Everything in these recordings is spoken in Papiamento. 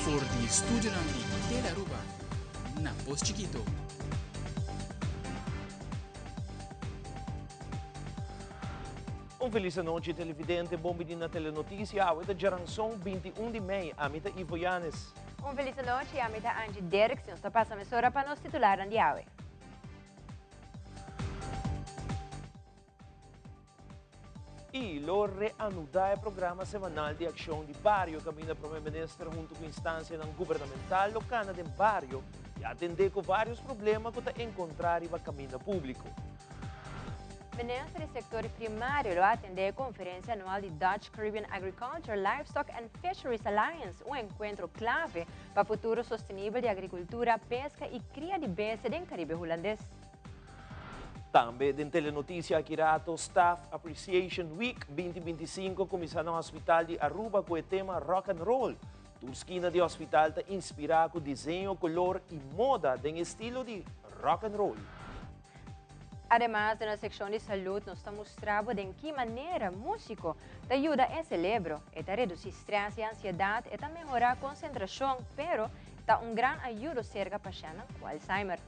For di estudionan di Telearuba na Pos Chikito. Un felis anochi televidente, bon bini na Telenoticia. Awe ta djaranson 21 di mei. Ami ta Ivo Yanes. Un felis anochi, ami ta Angie Derks. Nos ta pasa mesora pa nos titularnan di awe. I lo reanudá e programa semanal di akshon di bario kaminda Prome Minister huntu ku instansianan gubernamental lo kana den bario i atendé ku vários problema ku ta enkontrá riba kaminda públiko. Minister di Sektor Primario lo atendé e konferensia anual di Dutch Caribbean Agriculture, Livestock and Fisheries Alliance, un enkuentro klave pa futuro sostenibel di agrikultura, peska i kria di bestia den Karibe Hulandes. Tambe den Telenoticia aki rato, Staff Appreciation Week 2025 a cuminsa na Hospital di Aruba cu e tema Rock and Roll. Tur skina di hospital ta inspira cu diseño, color y moda den estilo di rock and roll. Ademas, den nos seccion di salud nos ta mustra bo den ki manera musico ta yuda e celebro. E ta reduci stress y ansiedad, e ta mehora concentracion, pero ta un gran ayudo cerca pashentnan cu Alzheimer.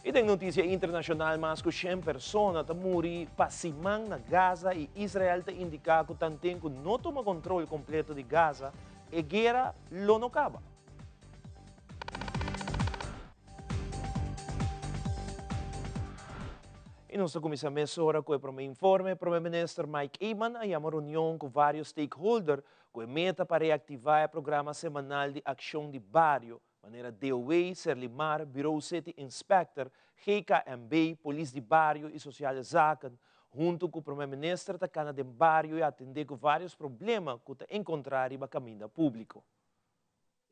I den notisia internashonal mas ku shen persona ta muri pa siman na Gaza i Israel ta indiká ku tanten ku no tuma kontrol kompleto di Gaza e guera lo no kaba. I nos ta kuminsá mesora ku e promé informe. Prome Minister Mike Eman a yama reunion ku vários stakeholder ku e meta pa reaktivá e programa semanal di akshon di bario manera DOW, Serlimar, Bureau City Inspector, GKMB, Polis di Bario y Sociale Zaken, hunto cu Prome Minister ta cana den bario y atende cu varios problema cu ta encontra riba caminda publico.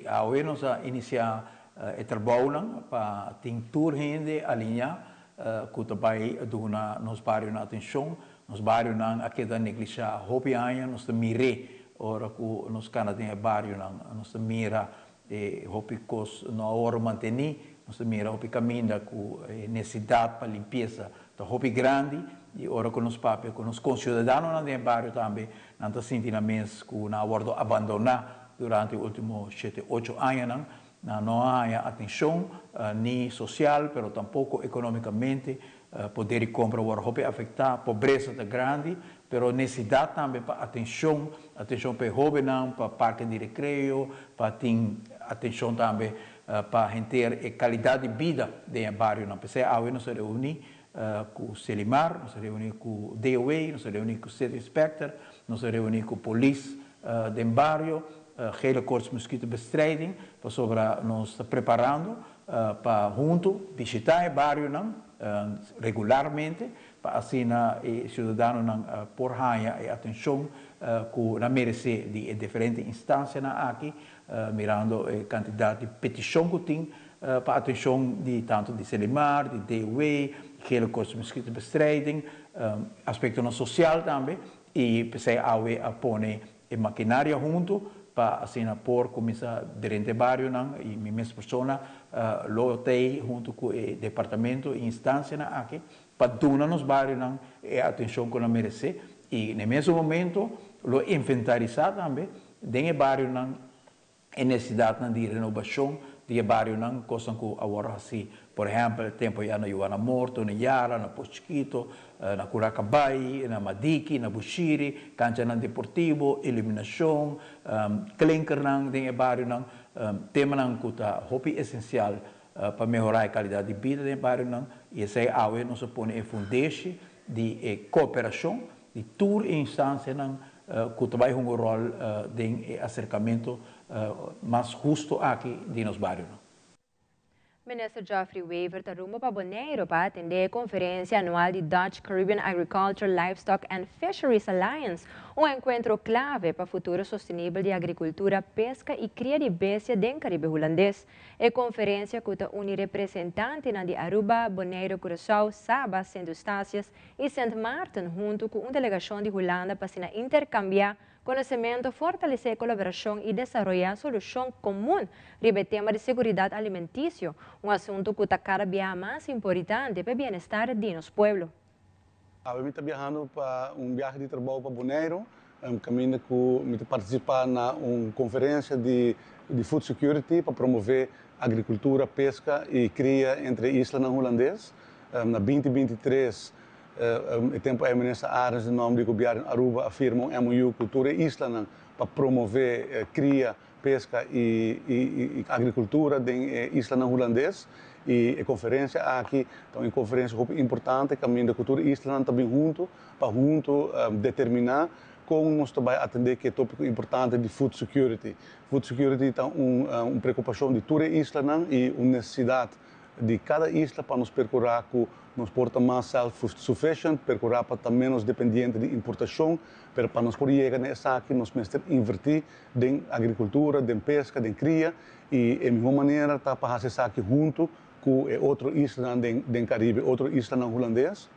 Awe nos a inicia e trabounan pa tin tur hende aliña cu ta bay duna nos barionan atencion. Nos barionan a keda neglisha hopi aña, nos ta mir'é ora cu nos cana den e barionan, nos ta mira E hopi kos no a wòrdu mantení. Nos ta mira hopi kaminda ku e nesesidat pa limpiesa ta hopi grandi i ora ku nos papia ku nos konsiudadanonan den e bario tambe nan ta sinti nan mes ku nan a wòrdu abandoná durante e último shete ocho añanan. Nan no a haña atenshon ni sosial pero tampoko ekonómikamente. Poder di kompra wòrdu hopi afektá, pobresa ta grandi, pero nesesidat tambe pa atenshon, atenshon pa e hóbennan, pa parke di rekreo, pa tin atenshon tambe pa henter e kalidat di bida den e barionan. P'esei awe nos a reuní ku Selimar, nos a reuní ku DOW, nos a reuní ku City Inspector, nos a reuní ku polis den bario, Gele Koorts Mosquitobestrijding, pasobra nos ta preparando pa huntu bishitá e barionan regularmente pa asina e siudadanonan por haña e atenshon ku nan meresé di e diferente instansianan aki, mirando e kantidat di petishon ku tin pa atenshon di tantu di Selimar, di DOW, Gele Koorts Mosquitobestrijding, aspektonan sosial tambe i p'esei awe a pone E makinaria huntu pa asina por kuminsá drenta e barionan i mi mes persona lo tei huntu ku e departamento i instansianan aki pa duna nos barionan e atenshon ku nan meresé i na e mesun momento lo inventarisá tambe den e barionan E nesesidatnan di renobashon di e barionan, kosnan ku a wòrdu hasí, por ehèmpel, tempu ya na Juana Morto, na Yara, na Pos Chikito, na Curacabay, na Madiki, na Bushiri, kanchanan deportivo, iluminashon, klinkernan den e barionan, temanan ku ta hopi esensial pa mehorá e kalidat di bida den e barionan, i esei awe nos a pone e fundeshi di e kooperashon di tur e instansianan ku ta bai hunga un ròl den e aserkamentu mas hustu aki di nos barionan. Minister Geoffrey Wever ta rumbo pa Boneiru pa atendé e konferensia anual di Dutch Caribbean Agriculture, Livestock and Fisheries Alliance, un enkuentro klave pa futuro sostenibel di agrikultura, peska i kria di bestia den Karibe Hulandes. E konferensia ku ta uni representantenan di Aruba, Boneiru, Curaçao, Saba, Sint Eustatius i Sint Maarten huntu ku un delegashon di Hulanda pa asina interkambiá konosementu, fortalesé e kolaborashon i desaroyá solushon komun riba e tema di seguridat alimentisio, un asuntu ku ta kada biaha mas imporitante pa e bienestar di nos pueblo. Awe mi ta biahando pa un biahe di trabou pa Boneiru, kaminda ku mi ta partisipá na un konferensia di di food security pa promove agricultura, pesca y cria entre islanan Hulandes. Na 2023, e tempo ey minister Arends den nomber di gobierno di Aruba a firma un MOU cu tur e islanan pa promove cria, pesca y agricultura den e islanan Hulandes. Y e conferencia aki ta un conferencia hopi importante caminda cu tur e islanan ta bin hunto pa hunto determina con nos ta bay atende cu e topico importante di food security. Food security ta un preocupacion di tur e islanan y un necesidad di cada isla pa nos percura cu nos por ta mas self-sufficient, percura pa ta menos dependiente di importacion, pero pa nos por yega na esaki nos mester inverti den agricultura, den pesca, den cria y e miho manera ta pa haci esaki hunto cu e otro islanan den Caribe, otro islanan Hulandes.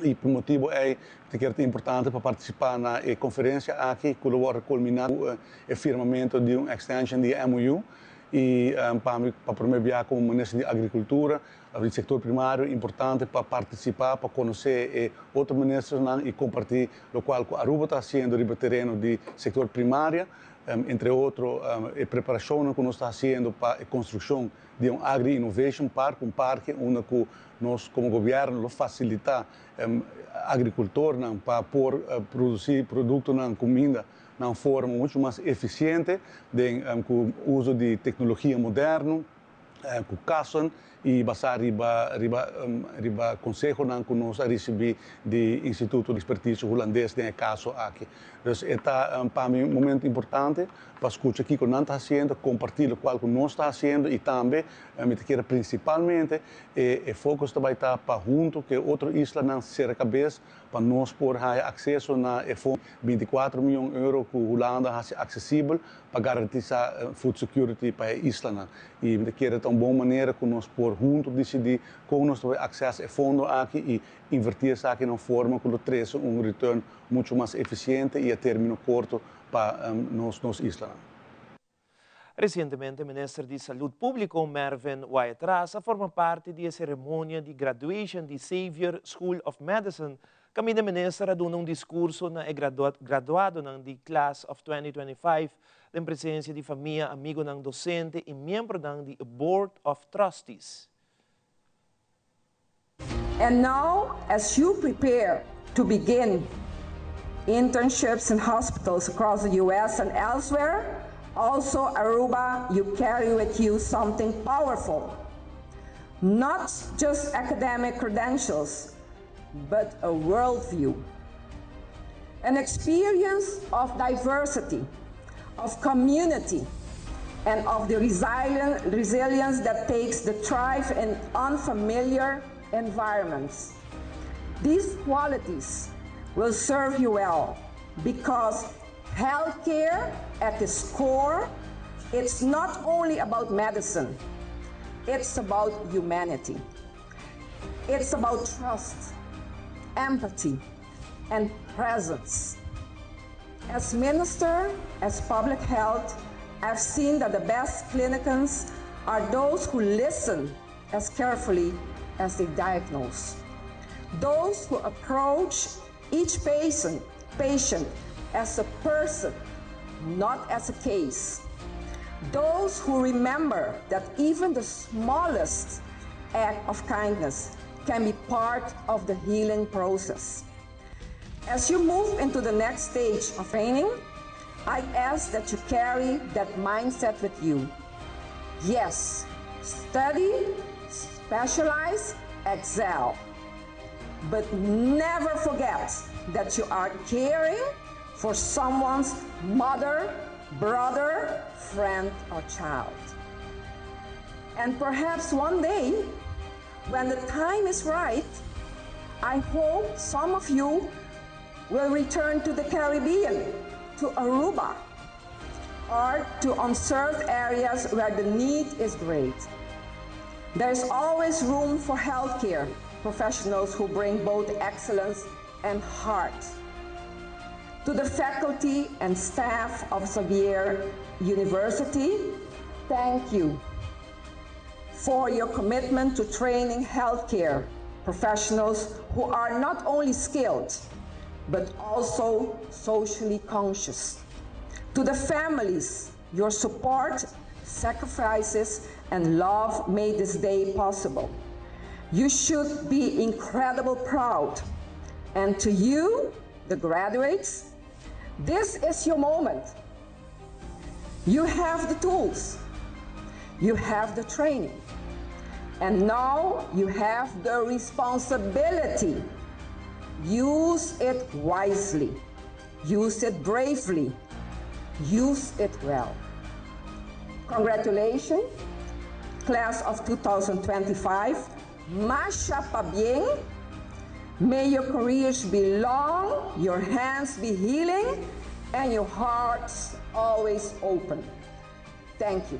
Y pa motibo ey ta kier ta importante pa participa na e conferencia aki cu lo worde culmina cu e firmamento di un extension di e MOU. Y pa mi pa prome bia como Minister di Agricultura di sector primario importante pa participa, pa conoce e otro ministernan y comparti locual cu Aruba ta haciendo riba tereno di sector primaria, entre otro e preparacionnan cu nos ta haciendo pa e construccion di un Agri Innovation Park, un parke unda cu nos como gobierno lo facilita agricultornan pa por produci productonan, cuminda na un forma mucho mas eficiente den cu uzo di tecnologia moderno, cu cason y basa riba riba riba consehonan cu nos a ricibi di Instituto di Experticio Hulandes den e caso aki. Dus e ta pa mi un momento importante pa scucha kico nan ta haciendo, comparti locual cu nos ta haciendo y tambe mi ta kere principalmente e e focus ta bay ta pa hunto cu e otro islanan cera cabes pa nos por haya acceso na e fondo 24 miyon euro cu Hulanda haci accesibel pa garantisa food security pa e islanan. Y mi ta kere ta un bon manera cu nos por hunto dicidi con nos ta bay acces e fondo aki y inverti esaki na un forma cu lo trece un return mucho mas eficiente y a termino corto pa nos nos islanan. Recientemente Minister di Salud Publico Mervin Wyatt-Ras a forma parti di e ceremonia di graduation di Xavier School of Medicine caminda minister a duna un discurso na e graduadonan di Class of 2025 den presencia di famia, amigonan, docente y miembronan di Board of Trustees. And now, as you prepare to begin internships in hospitals across the U.S. and elsewhere, also Aruba, you carry with you something powerful. Not just academic credentials, but a worldview. An experience of diversity, of community, and of the resilience that takes to thrive in unfamiliar environments. These qualities will serve you well because healthcare at its core, it's not only about medicine, it's about humanity. It's about trust, empathy, and presence. As minister, as public health, I've seen that the best clinicians are those who listen as carefully as they diagnose. Those who approach each patient, patient as a person, not as a case. Those who remember that even the smallest act of kindness can be part of the healing process. As you move into the next stage of training, I ask that you carry that mindset with you. Yes, study, specialize, excel. But never forget that you are caring for someone's mother, brother, friend, or child. And perhaps one day, when the time is right, I hope some of you will return to the Caribbean, to Aruba, or to unserved areas where the need is great. There is always room for healthcare professionals who bring both excellence and heart. To the faculty and staff of Xavier University, thank you for your commitment to training healthcare professionals who are not only skilled, but also socially conscious. To the families Your support, sacrifices, and love made this day possible. You should be incredible proud. And to you, the graduates, this is your moment. You have the tools. You have the training. And now you have the responsibility. Use it wisely. Use it bravely. Use it well. Congratulations, class of 2025. Masha pabien. May your careers be long, your hands be healing, and your hearts always open. Thank you.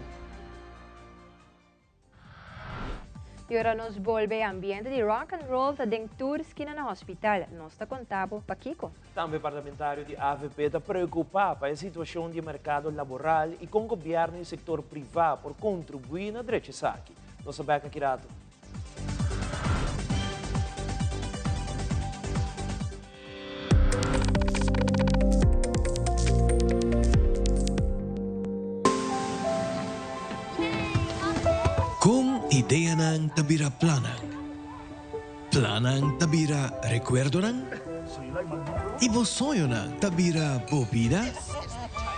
Y ora nos bolbe ambiente di rock and roll ta den tur skina na hospital. Nos ta conta bo pakico. Tambe parlamentario di avp ta preocupa pa e situacion di e mercado laboral y con gobierno y sector priva por contribui na drecha esaki. Nos ta bek aki rato. Kon ideanan ta bira plannan? Plannan ta bira rekuerdonan? I bo soñonan ta bira bo bida?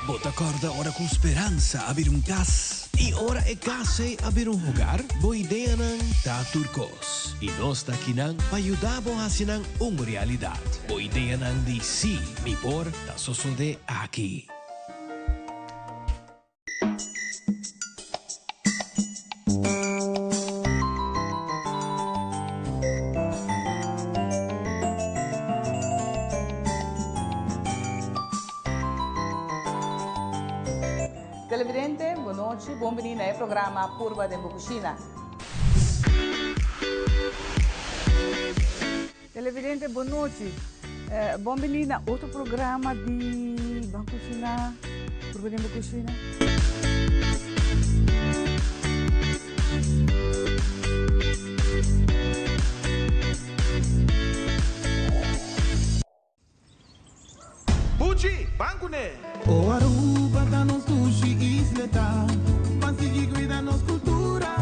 Bo ta kòrda ora ku speransa a bira un kas? I ora e kas ei a bira un hogar? Bo ideanan ta tur kos. I nos ta akinan pa yuda bo hasi nan un realidat. Bo ideanan di Sí, mi por ta sosodé aki. Televidente, bon nochi, bon bini na e programa Purba den bo Cushina. Televidente, bon nochi, bon bini na otro programa di Ban Cushina, Purba den bo Cushina. Buchi, ban kuné! O Aruba ta nos dushi isleta, ban sigui cuida nos cultura,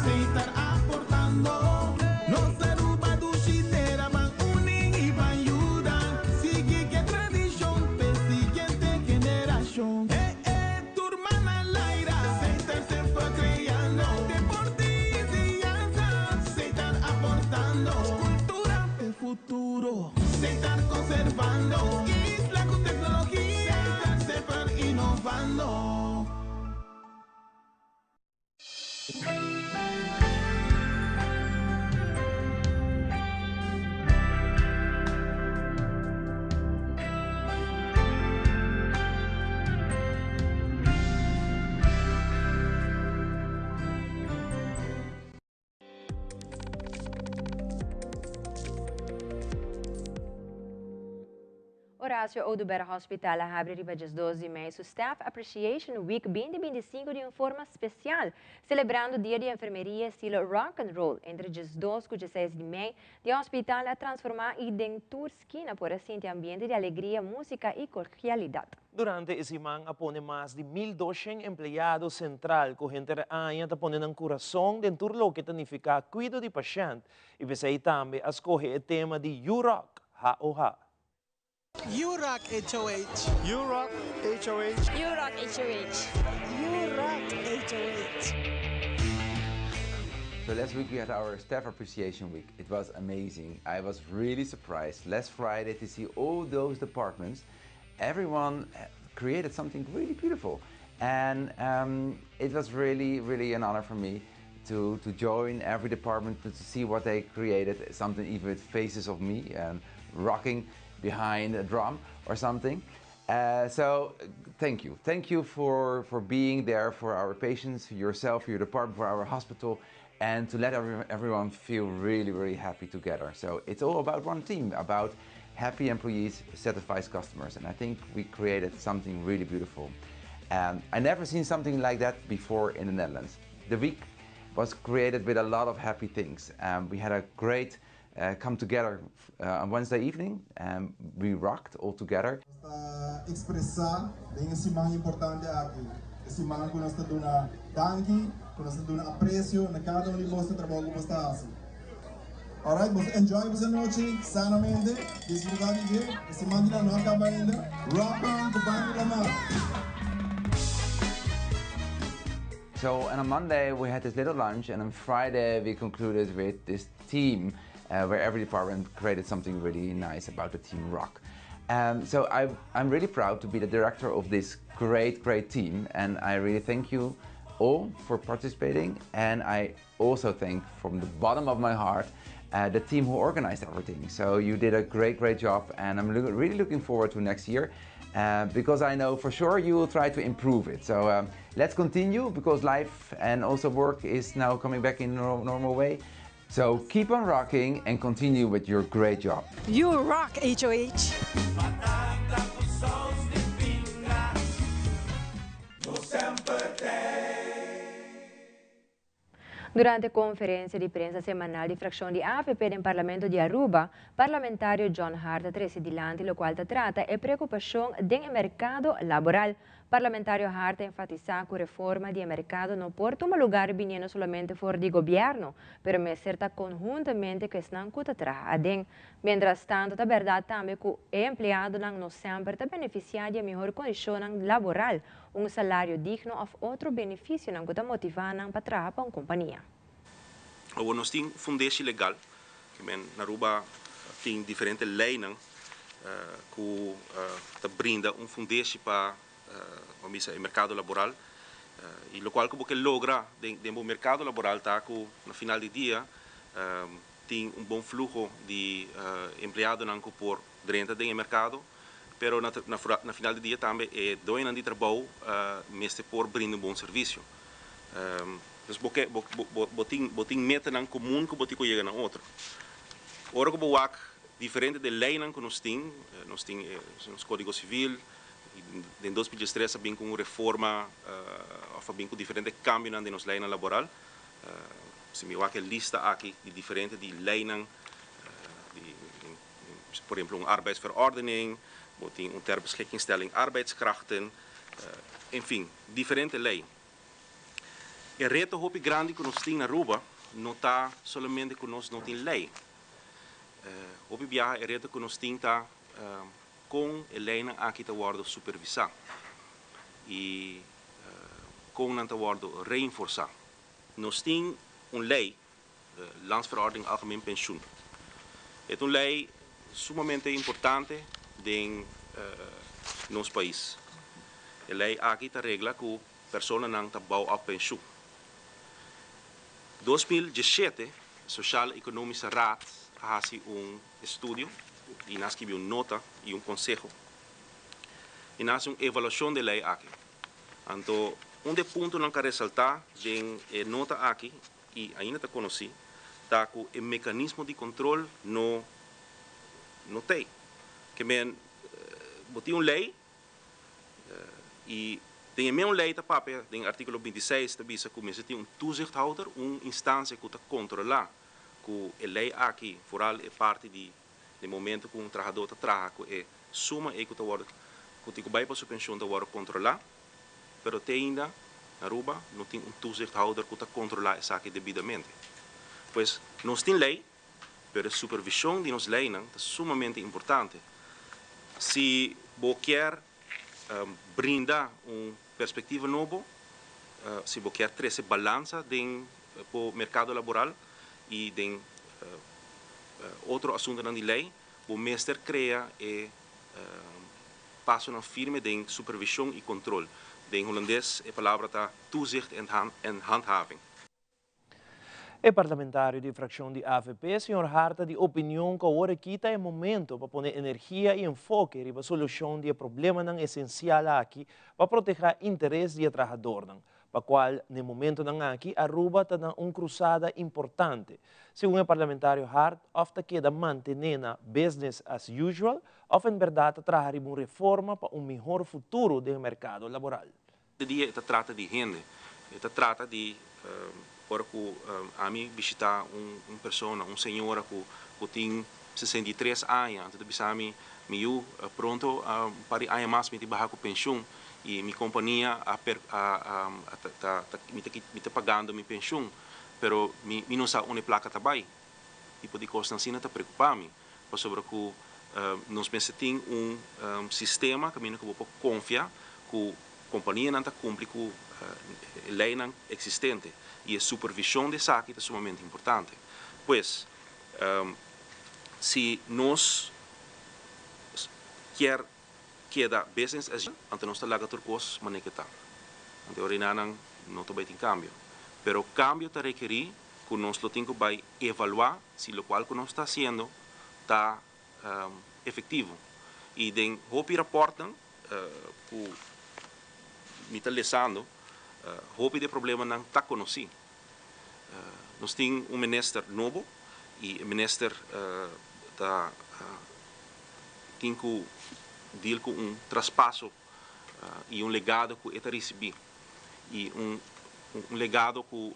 Setar aportando. Nos Aruba dushi tera, ban uni y ban yuda, sigui ke tradicion p'e siguiente generacion. E e tur man al aire, Setar semper creando, deporte y enseñanza, Setar aportando, cultura p'e futuro. Setar conservando isla cu tecnologia. Setar semper innovando. Horacio Oduber Hospital a habri riba 12 di mei su Staff Appreciation Week 2025 di un forma special, celebrando Dia di Enfermeria estilo rock and roll. Entre 12 cu 16 di mei, di hospital a transforma y den tur skina por a sinti ambiente di alegria, musica y cordialidad. Durante e siman a pone mas di 1200 empleado sentral ku henter aña ta pone nan kurason den tur loke ta nifiká kuido di pashènt i p'esei tambe a skohe e tema di You Rock, HOH. You Rock, HOH. You Rock, HOH. You Rock, HOH. You Rock, HOH. So last week we had our staff appreciation week. It was amazing. I was really surprised last Friday to see all those departments. Everyone created something really beautiful. And it was really, really an honor for me to join every department to see what they created, something even with faces of me and rocking behind a drum or something. So thank you. Thank you for being there for our patients, for yourself, for your department, for our hospital, and to let everyone feel really, really happy together. So it's all about one team, about happy employees, satisfied customers. And I think we created something really beautiful. And I never seen something like that before in the Netherlands. The week was created with a lot of happy things. We had a great come together on Wednesday evening, and we rocked all together. Expresa den e siman importante aki. E siman ku nos ta duna danki, ku nos ta duna apresio na kada un di boso trabou ku boso ta hasi. Alright, boso enjoy boso anochi sanamente, disfruta di dje. E siman di nan no a kaba ainda. Rock on ku Banda di Lamar! So and on Monday we had this little lunch and on Friday we concluded with this team uh, where every department created something really nice about the team rock. Um, so I, I'm really proud to be the director of this great, great team and I really thank you all for participating and I also thank from the bottom of my heart uh, the team who organized everything. So you did a great, great job and I'm lo really looking forward to next year uh, because I know for sure you will try to improve it. So um, let's continue because life and also work is now coming back in a normal way. So keep on rocking and continue with your great job. You rock, HOH. Durante conferencia di prensa semanal di fraccion di avp den Parlamento di Aruba, Parlamentario John Hart a trece dilanti locual ta trata e preocupacion den e mercado laboral. Parlamentario Hart a enfatisa cu reforma di e mercado no por tuma lugar biniendo solamente for di gobierno, pero mester ta conhuntamente cu esnan cu ta traha aden. Mientras tanto ta berdad tambe cu e empleadonan no semper ta beneficia di e mihor condicionnan laboral, un salario digno of otro beneficionan cu ta motiva nan pa traha pa un compania. Awor nos tin fundeshi legal, ke men na Aruba tin diferente leynan cu ta brinda un fundeshi pa bo bisa e mercado laboral y locual cu bo ke logra den bo mercado laboral ta cu na final di dia tin un bon fluho di empleadonan cu por drenta den e mercado pero na final di dia tambe e doñonan di trabou mester por brinda un bon servicio. Dus bo ke bo tin bo tin metanan comun cu bo tin cu yega na otro. Ora cu bo wak diferente de leynan cu nos tin, nos tin nos Codigo Civil, den 2013 a bin cu un reforma of a bin cu diferente cambionan den nos leynan laboral. Si mi wak e lista aki di diferente di leynan di por ehemplo un arbeidsverordening, bo tin un ter beschikkingstelling arbeidskrachten, en fin, diferente ley. E reto hopi grandi ku nos tin na Aruba no ta solamente ku nos no tin ley. Hopi biaha e reto ku nos tin ta kon e leynan aki ta wòrdu supervisá i kon nan ta wòrdu reinforsá. Nos tin un ley, de Landsverordening Algemeen Pensioen. E ta un ley sumamente importante den nos pais. E ley aki ta regla ku personanan ta bou op pensioen. 2017 Sociaal Economische Raad a hasi un estudio y nan a skibi un nota y un conseho y nan a hasi un evaluacion di e ley aki. Anto un di e puntonan cu a resalta den e nota aki y ainda ta conoci ta cu e mecanismo di control no no t'ey. Ke men bo tin un ley Y den e meun ley ta papia, den articulo 26 ta bisa cu mester tin un toezichthouder, un instancia cu ta controla cu e ley aki, vooral e parti di den momento cu un trahador ta traha cu e suma ey cu ta wordo, cu tin cu bay pa su pensioen ta wordo controla, pero te ainda na Aruba no tin un toezichthouder cu ta controla esaki debidamente. Pues nos tin ley, pero e supervision di nos leynan ta sumamente importante. Si bo kier brinda un perspectiva nobo, si bo kier trece balansa den bo mercado laboral y den otro asuntonan di ley, bo mester crea e pasonan firme den supervision y control. Den Holandes e palabra ta toezicht en handhaving. E parlamentario di fraccion di avp, señor Hart ta di opinion cu awor aki ta e momento pa pone energia y enfoke riba solucion di e problemanan esencial aki pa proteha interes di e trahadornan, pa cual n'e momentonan aki Aruba ta na un cruzada importante. Segun e parlamentario Hart, of ta keda mantene na business as usual of en berdad ta traha riba un reforma pa un mihor futuro den e mercado laboral. Di dia e ta trata di hende, e ta trata di ora ku ami bishitá un persona, un señora ku ku tin 63 aña, anto ta bisa mi, mi yu, pronto un par di aña mas mi tin baha ku penshun. Y mi compania a per a a ta ta mi ta mi ta pagando mi pensioen pero mi mi no sa unda e placa ta bay. Tipo di cosnan asina ta preocupa mi pasobra cu nos mester tin un sistema caminda cu bo por confia cu companianan ta cumpli cu e leynan existente y e supervision di esaki ta sumamente importante. Pues si nos kier keda business as usual, anto nos ta laga tur kos manera ke ta. Anto e orinanan no ta bai tin kambio. Pero kambio ta rekerí ku nos lo tin ku bai evaluá si lokual ku nos ta hasiendo ta efektivo. I den hopi rapòrtnan ku mi ta lesando, hopi di e problemanan ta konosí. Nos tin un minister nobo y e minister ta tin cu deal cu un traspaso y un legado cu e ta ricibi y un legado cu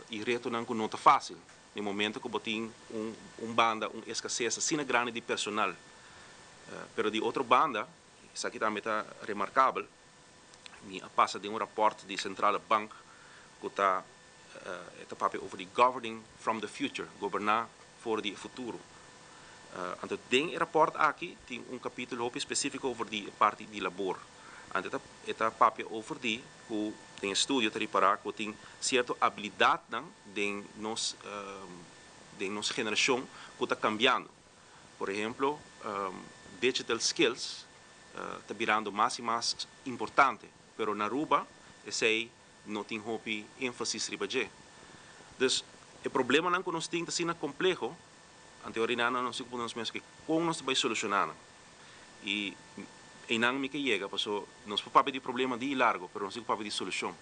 y retonan cu no ta facil. Den momento cu bo tin un banda un escasez asina grandi di personal, pero di otro banda, esaki tambe ta remarcabel, Mi a pasa den un raport di Centrale Bank ku ta e ta papia over di governing from the future, goberná for di e futuro. Anto den e raport aki tin un kapítulo hopi spesífiko over di e parti di labor. Anto e ta e ta papia over di ku den e studio ta ripará ku tin sierto abilidatnan den nos den nos generashon ku ta kambiando. Por ehemplo, digital skills ta birando mas y mas importante, pero na Aruba esey no tin hopi enfasis riba dje. Dus e problemanan cu nos tin ta asina compleho, anto ora nan nos tin cu pone nos mes con nos ta bay soluciona nan. Y eynan mi ke yega, paso nos por papia di problema di y largo, pero nos tin cu papia di solucion.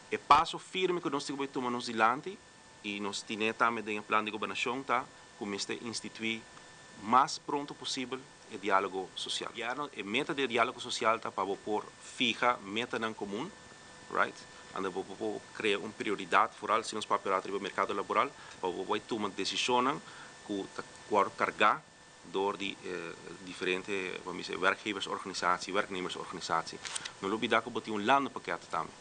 E paso firme cu nos tin cu bay tuma nos dilanti y nos tine tambe den e plan di gobernacion ta cu mester institui mas pronto posibel e dialogo social. Gobierno, e meta di e dialogo social ta pa bo por fiha metanan comun, right? Anda bo por crea un prioridad, vooral si nos papia rato riba mercado laboral, pa bo por tuma decisionnan cu ta worde carga door di e diferente, bo bisa, werkgeversorganisatie, werknemersorganisatie. No lo bida cu bo tin un landenpakket tambe.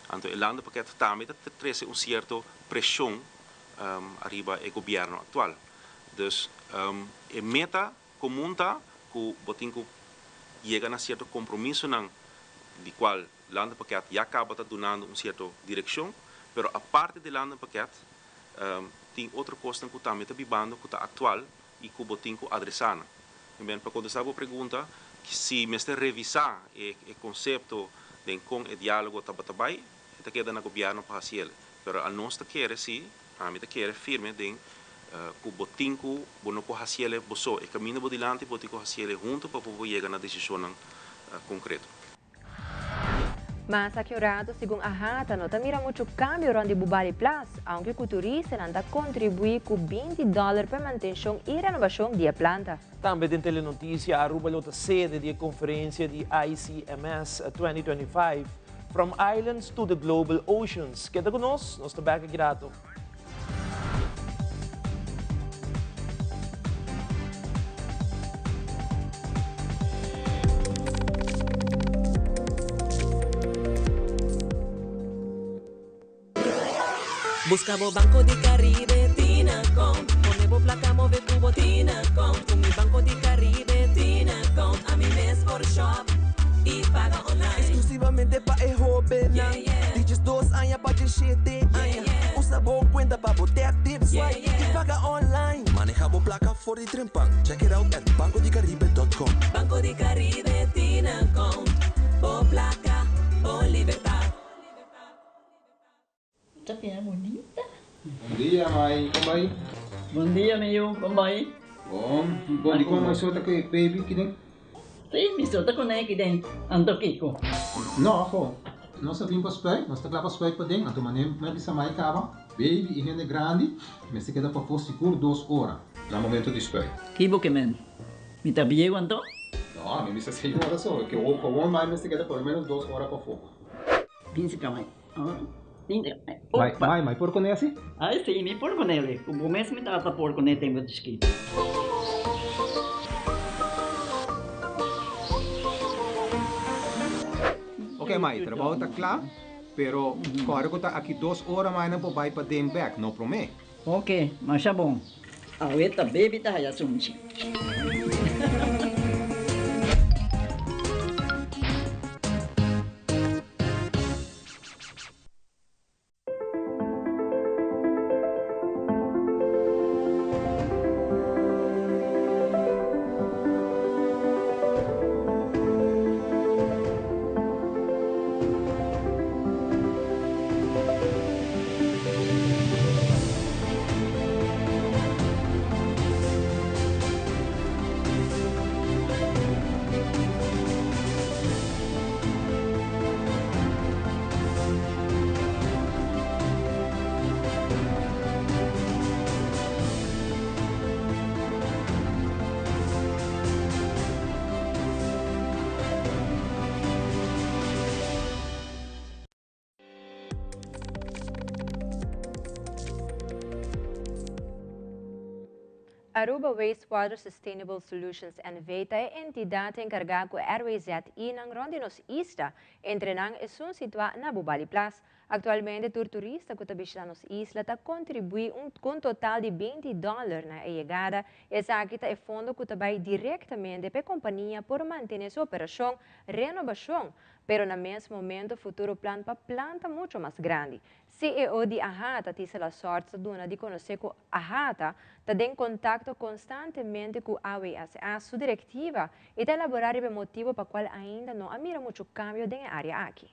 Anto e landenpakket tambe ta trece un cierto presion ariba e gobierno actual. Dus e meta comun ta cu bo tin cu yega na cierto compromisonan di cual landenpakket ya caba ta dunando un cierto direccion, pero aparte di landenpakket tin otro cosnan cu tambe ta bibando cu ta actual y cu bo tin cu adresa nan. Bien, pa contesta bo pregunta, si mester revisa e concepto den con e dialogo tabata bay, e ta keda na gobierno pa haciele. Pero anos ta kere si, ami ta kere firme den cu bo tin cu bo no por haciele bo so. E caminda bo dilanti bo tin cu haciele hunto pa bo por yega na decisionnan concreto. Mas aki un rato, segun Ahata, no ta mira mucho cambio rond di Bubali Plas, aunke cu turistanan ta contribui cu binti dollar pa e mantencion y renovacion di e planta. Tambe den Telenoticia, Aruba lo ta sede di e conferencia di ICMS 2025, From Islands to the Global Oceans. Keda cu nos, nos ta bek aki rato. Busca bo Banco di Caribe Tinacom Pone bo placa move cu bo Tinacom Cu mi Banco di Caribe Tinacom Ami mes por shop y paga online Exclusivamente pa e hobennan Di diesdos aña pa diesshete aña Usa bo cuenta pa bo tap, tip, swipe y paga online. Maneha bo placa for di trempan. Check it out at bancodicaribe.com. Banco di Caribe Tinacom Bo placa, bo libertad. Ta bira bunita. Bon dia mai, kon bai? Bon dia mi yu, kon bai? Bon, bon dikon mai so ta ku e baby kiden? Si, mi so ta kuné kiden, anto kiko? No, aho, nos a bin pa spuit, nos ta kla pa spuit paden, anto manera mi a bisa mai kaba, baby i hende grandi mester keda pafó sigur dos ora na momento di spuit. Ki bo ke men? Mi ta bieu anto? No, mi bisa seis ora so, ke gewoon mai mester keda por lo menos dos ora pafó. Binse ka mai. Mai, mai, mai por kuné asi? Ai si, mi por kuné li. Ku bo mes mi tata por kuné tempu di chikitu. Ok, mai, trabou ta kla, pero kòrda ku ta aki dos ora mai nan por bai paden bèk, no promé. Ok, masha bon. Awe ta baby ta haya sunchi. Aruba Wastewater Sustainable Solutions NV ta e entidad encarga cu RWZI-nan rond di nos isla, entre nan esun situa na Bubali Plas. Actualmente tur turista cu ta bishita nos isla ta contribui un cu un total di binti dollar na e yegada. Esaki ta e fondo cu ta bay directamente pa e compania por mantene su operacion, renobacion, pero na mes momento futuro plan pa planta mucho mas grandi. CEO di AHATA, Tisa Lasorts ta duna di conoce cu AHATA ta den contacto constantemente cu AWSA su directiva y ta elabora riba e motibo pa cual ainda no a mira mucho cambio den e area aki.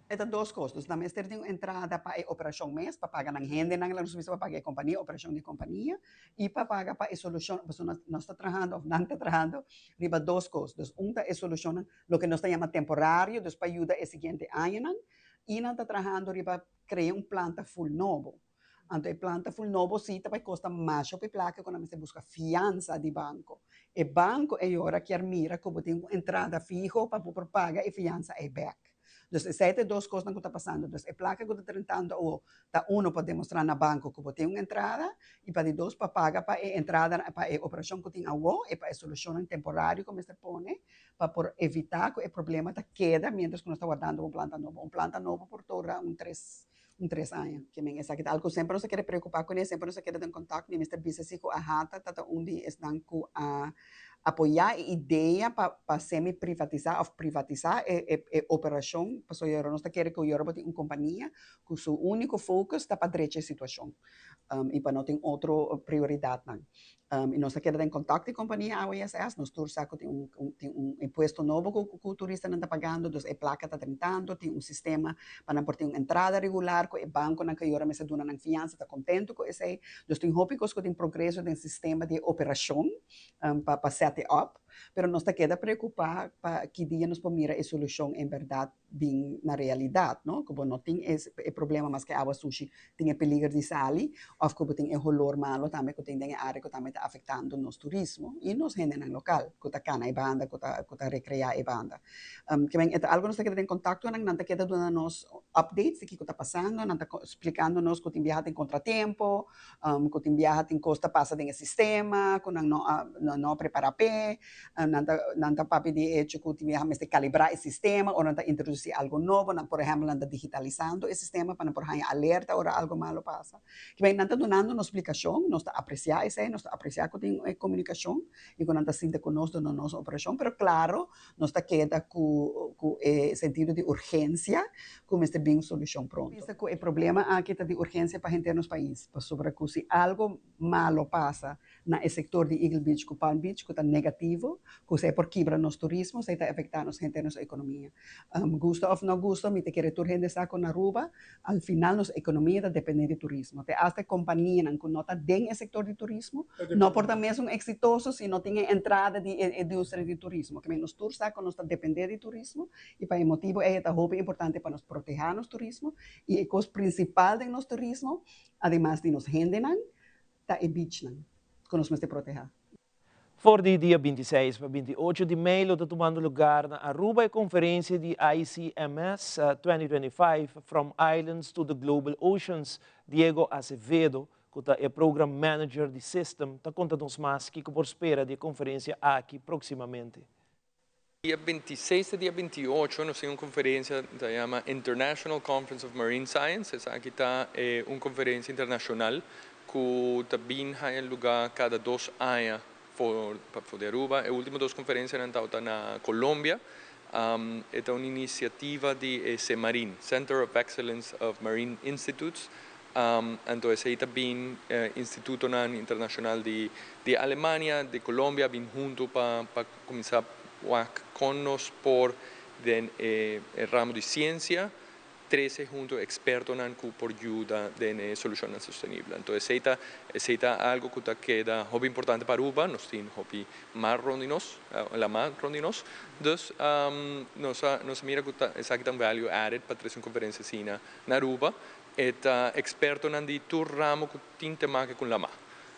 E ta dos kos, dus nan mester tin un entrada pa e operashon mes, pa paga nan hendenan, laga nos bisa pa paga e kompania, operashon di e kompania, i pa paga pa e solushon, pasobra nos ta trahando òf nan ta trahando riba dos kos, dus un ta e solushonnan, loke nos ta yama temporario, dus pa yuda e siguiente añanan, i nan ta trahando riba krea un planta ful nobo. Anto e planta ful nobo si ta bai kosta masha hopi plaka ku nan mester buska fiansa di banko. E banko ei ora kier mira ku bo tin un entrada fiho pa bo por paga e fiansa ei bek. Dus esei ta e dos kosnan ku ta pasando. Dus e plaka ku ta drentando awo ta uno pa demostrá na banko ku bo tin un entrada i pa di dos pa paga pa e entrada pa e operashon ku tin awo i pa e solushonnan temporario ku mester pone pa por evitá ku e problema ta keda miéntras ku nos ta wardando un planta nobo. Un planta nobo por tora un tres un tres aña. Ke men esaki ta algu semper nos a kere preokupá kuné, semper nos a keda den kontakto mi mester bisa si ku AHATA ta ta un di esnan ku a apoyá e idea pa pa semi privatisá òf privatisá e e e operashon pasobra yora nos ta kere ku yora bo tin un kompania ku su úniko focus ta pa drecha e situashon i pa no tin otro prioridatnan. I nos ta keda den kontakto di kompania AWSS, nos tur sa ku tin un tin un impuesto nobo ku ku turistanan ta pagando, dus e plaka ta drentando, tin un sistema pa nan por tin un entrada regular ku e bankonan ku ayora mester duna nan fiansa ta kontentu ku esei. Dus tin hopi kos ku tin progreso den sistema di operashon pa pa set e up, pero nos ta keda preokupá pa ki dia nos por mira e solushon en bèrdat bin na realidad, no? Cu bo no tin e e problema mas ke awa sushi tin e peliger di sali of cu bo tin e holor malo tambe cu tin den e area cu tambe ta afectando nos turismo y nos hendenan local cu ta cana e banda, cu ta cu ta recrea e banda. Ke men e ta algo nos ta keda den contacto nan, nan ta keda duna nos updates di kico ta pasando, nan ta splicando nos cu tin biaha tin contratiempo, cu tin biaha tin cos ta pasa den e sistema cu nan no a nan no a prepara p'e. Nan ta nan ta papia di e hecho ku tin biaha mester kalibrá e sistema ora nan ta introdusí algu nobo, nan por ehèmpel nan ta digitalisando e sistema pa nan por haña alerta ora algu malo pasa. Kibai nan ta dunando nos splikashon, nos ta apresiá esei, nos ta apresiá ku tin e komunikashon i ku nan ta sinta ku nos duna nos operashon, pero klaro nos ta keda ku ku e sentido di urgensia ku mester bin un solushon pronto. Bisa ku e problema aki ta di urgensia pa henter nos pais, pasobra ku si algu malo pasa na e sektor di Eagle Beach ku Palm Beach ku ta negativo, ku esei por kibra nos turismo, esei ta afektá nos henter nos ekonomia. Gusta òf no gusta, mi ta kere tur hende sa ku na Aruba al final nos ekonomia ta dependé di turismo. Te asta e kompanianan ku no ta den e sektor di turismo no por ta mesun eksitoso si no tin e entrada di e industria di turismo. Kimen nos tur sa ku nos ta dependé di turismo i pa e motibu ei e ta hopi importante pa nos protehá nos turismo i e kos prinsipal den nos turismo, ademas di nos hendenan, ta e beachnan ku nos mester protehá. For di dia 26 pa 28 di mei lo ta tumando lugar na Aruba e conferencia di ICMS 2025 From Islands to the Global Oceans. Diego Acevedo, cu ta e Program Manager di System, ta conta nos mas kico por spera di e conferencia aki proximamente. Dia 26 te dia 28 nos tin un conferencia ta yama International Conference of Marine Science. Esaki ta un conferencia internacional cu ta bin haya lugar cada 2 aña for di Aruba. E ultimo 2 conferencianan tabata na Colombia. E ta un iniciativa di e CEMARIN, Center of Excellence of Marine Institutes. Anto esey ta bin institutonan internacional di Alemania, di Colombia bin hunto pa cuminsa wak con nos por den e ramo di ciencia trece hunto expertonan cu por yuda den e solucionnan sostenibel. Anto esey ta esey ta algo cu ta keda hopi importante pa Aruba, nos tin hopi mar rond di nos, lama rond di nos, dus nos a nos a mira cu ta esaki ta un value added pa trece un conferencia asina na Aruba. E ta expertonan di tur ramo cu tin te make cu lama.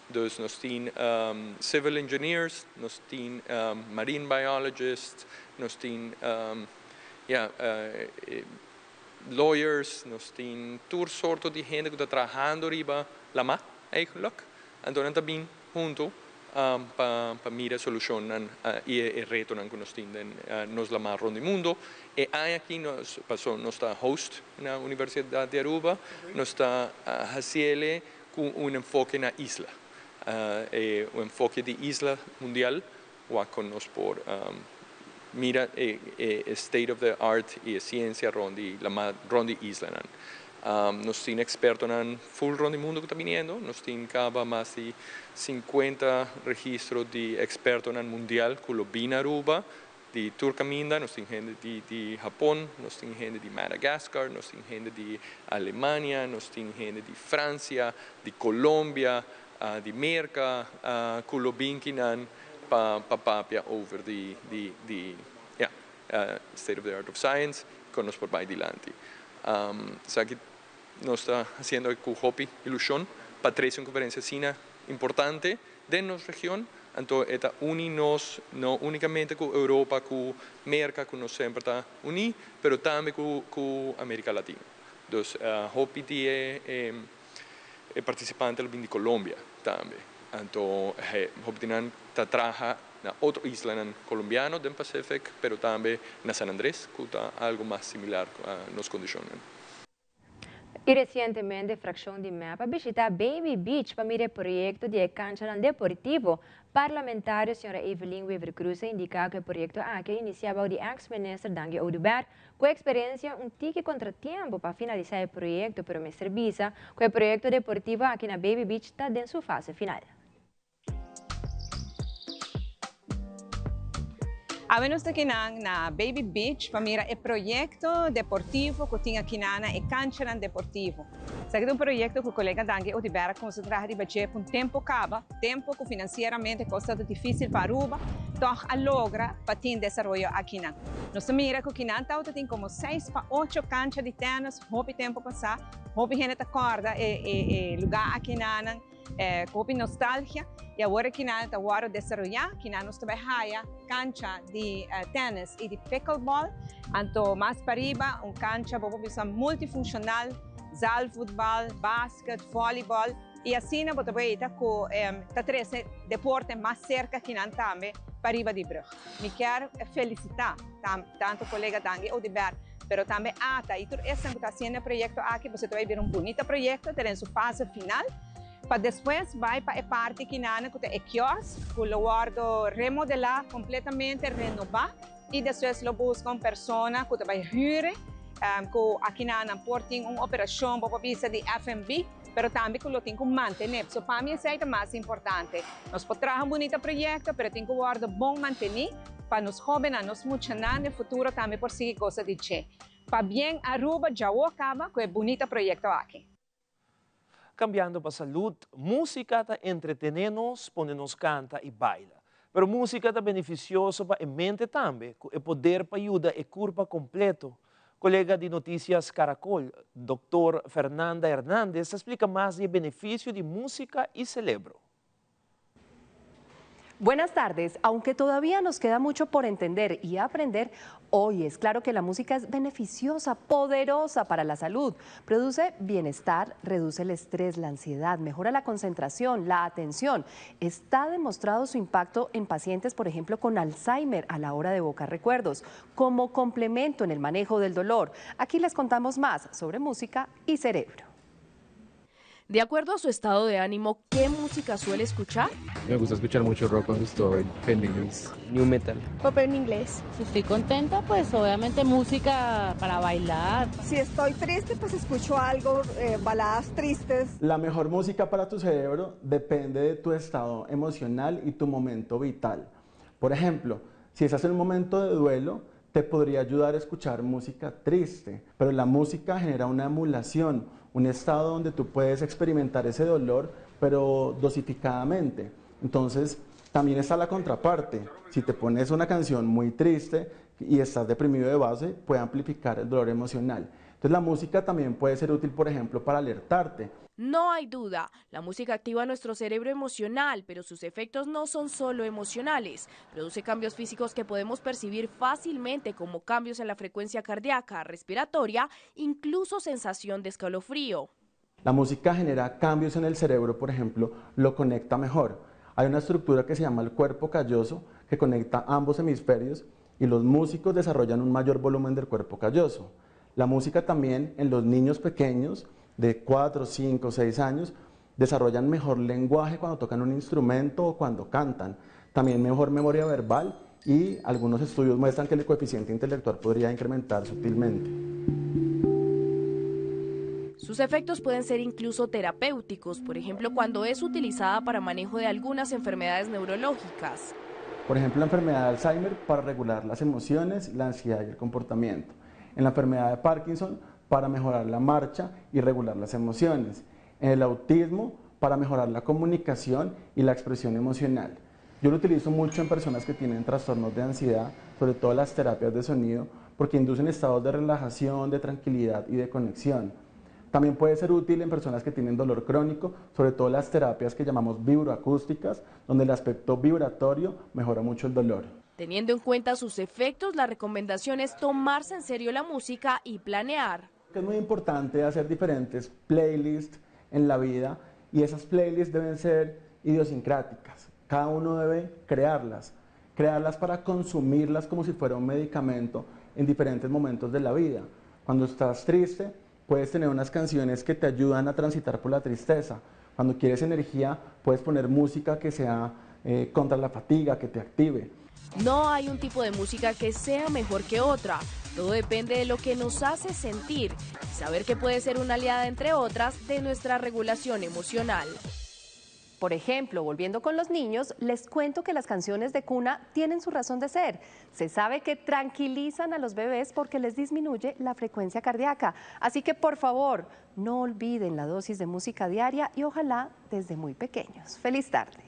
Dus nos tin civil engineers, nos tin marine biologists, nos tin ya lawyers, nos tin tur sorto di hende cu ta trahando riba lama eigenlijk. Anto nan ta bin hunto pa mira solucionnan y e retonan cu nos tin den nos lamar rond di mundo. E aña aki nos paso nos ta host na Universidad di Aruba, nos ta haciele cu un enfoke na isla, e un enfoke di isla mundial wak con nos por mira e state of the art y e ciencia rond di lamar rond di islanan. Nos tin expertonan full rond di mundo cu ta biniendo, nos tin caba mas di 50 registro di expertonan mundial cu lo bin Aruba di tur caminda. Nos tin hende di Japon, nos tin hende di Madagascar, nos tin hende di Alemania, nos tin hende di Francia, di Colombia, di Merca, cu lo bin kinan pa papia over di ya state of the art of science con nos por bay dilanti. Esaki nos ta haciendo cu hopi ilusion pa trece un conferencia asina importante den nos region. Anto e ta uni nos no unicamente cu Europa, cu Merca, cu nos semper ta uni, pero tambe cu America Latina. Dus hopi di e participante lo bin di Colombia tambe. Anto hopi di nan ta traha na otro islanan colombiano den Pacific, pero tambe na San Andres, cu ta algo mas similar a nos condicionnan. Y recientemente fraccion di MEP a bishita Baby Beach pa mira e proyecto di e canchanan deportivo. Parlamentario señora Evelyn Wever-Croes a indica cu e proyecto aki a inicia bou di ex-minister Dangui Oduber, cu experiencia un tiki contratiempo pa finalisa e proyecto, pero mester bisa cu e proyecto deportivo aki na Baby Beach ta den su fase final. Awe nos ta kinan na Baby Beach pa mira e proyecto deportivo cu tin akinan na e canchanan deportivo. Esaki ta un proyecto cu colega Dangui Oduber a concentra riba dje pa un tempo caba, tempo cu financieramente cos ta dificil pa Aruba, toch a logra pa tin desaroyo akinan. Nos ta mira cu kinan tawata tin como seis pa ocho cancha di tennis hopi tempo pasa, hopi hende ta corda e lugar akinanan. Ku hopi nostalgia i awor kinan ta wòrdu desaroyá, kinan nos ta bai haya kancha di tènis i di pickleball. Anto mas pariba un kancha bo por bisa multifunshonal, zaalvoetbal, basket, vòlibòl i asina bo ta por eta ku ta trese deporte mas serka kinan tambe pariba di brùg. Mi kier felisitá tantu kolega Dangui Oduber pero tambe ata i tur esnan ku ta hasiendo e proyekto aki pasobra ta bai bira un bunita proyekto ta den su fase final pa despues bai pa e parti kinana ku ta e kiosk ku lo wòrdu remodelá kompletamente renobá i despues lo buska un persona ku ta bai hür ku akinana por tin un operashon bo por bisa di F&B pero tambe ku lo tin ku mantené pasobra pa mi esei ta mas importante nos por traha un bunita proyekto pero tin ku wòrdu bon mantení. Pa nos hóbennan, nos muchanan den futuro tambe por sigui gosa di dje. Pabien Aruba djawo kaba ku e bunita proyekto aki. Cambiando pa salud, musica ta entretene nos, pone nos canta y baila. Pero musica ta beneficioso pa e mente tambe, cu e poder pa yuda e curpa completo. Colega di Noticias Caracol, Doctor Fernanda Hernandez ta splica mas di e beneficio di musica y celebro. Buenas tardes. Aunque todavía nos queda mucho por entender y aprender, hoy es claro que la música es beneficiosa, poderosa para la salud. Produce bienestar, reduce el estrés, la ansiedad, mejora la concentración, la atención. Está demostrado su impacto en pacientes, por ejemplo, con Alzheimer a la hora de evocar recuerdos, como complemento en el manejo del dolor. Aquí les contamos más sobre música y cerebro. De acuerdo a su estado de ánimo, ¿qué música suele escuchar? Me gusta escuchar mucho rock cuando estoy feliz. Nu metal. Pop en inglés. Si estoy contenta, pues obviamente música para bailar. Si estoy triste, pues escucho algo, baladas tristes. La mejor música para tu cerebro depende de tu estado emocional y tu momento vital. Por ejemplo, si estás en un momento de duelo, te podría ayudar a escuchar música triste, pero la música genera una emulación, un estado donde tú puedes experimentar ese dolor, pero dosificadamente. Entonces, también está la contraparte. Si te pones una canción muy triste y estás deprimido de base, puede amplificar el dolor emocional. Entonces, la música también puede ser útil, por ejemplo, para alertarte. No hay duda, la música activa nuestro cerebro emocional, pero sus efectos no son solo emocionales. Produce cambios físicos que podemos percibir fácilmente, como cambios en la frecuencia cardíaca, respiratoria, incluso sensación de escalofrío. La música genera cambios en el cerebro, por ejemplo, lo conecta mejor. Hay una estructura que se llama el cuerpo calloso, que conecta ambos hemisferios, y los músicos desarrollan un mayor volumen del cuerpo calloso. La música también en los niños pequeños, de 4, 5, 6 años, desarrollan mejor lenguaje cuando tocan un instrumento o cuando cantan. También mejor memoria verbal, y algunos estudios muestran que el coeficiente intelectual podría incrementar sutilmente. Sus efectos pueden ser incluso terapéuticos, por ejemplo, cuando es utilizada para manejo de algunas enfermedades neurológicas. Por ejemplo, la enfermedad de Alzheimer para regular las emociones, la ansiedad y el comportamiento. En la enfermedad de Parkinson, para mejorar la marcha y regular las emociones. En el autismo, para mejorar la comunicación y la expresión emocional. Yo lo utilizo mucho en personas que tienen trastornos de ansiedad, sobre todo las terapias de sonido, porque inducen estados de relajación, de tranquilidad y de conexión. También puede ser útil en personas que tienen dolor crónico, sobre todo las terapias que llamamos vibroacústicas, donde el aspecto vibratorio mejora mucho el dolor. Teniendo en cuenta sus efectos, la recomendación es tomarse en serio la música y planear. Es muy importante hacer diferentes playlists en la vida, y esas playlists deben ser idiosincráticas. Cada uno debe crearlas para consumirlas como si fuera un medicamento en diferentes momentos de la vida. Cuando estás triste, puedes tener unas canciones que te ayudan a transitar por la tristeza. Cuando quieres energía, puedes poner música que sea contra la fatiga, que te active. No hay un tipo de música que sea mejor que otra. Todo depende de lo que nos hace sentir y saber que puede ser una aliada, entre otras, de nuestra regulación emocional. Por ejemplo, volviendo con los niños, les cuento que las canciones de cuna tienen su razón de ser. Se sabe que tranquilizan a los bebés porque les disminuye la frecuencia cardíaca. Así que, por favor, no olviden la dosis de música diaria y ojalá desde muy pequeños. Feliz tarde.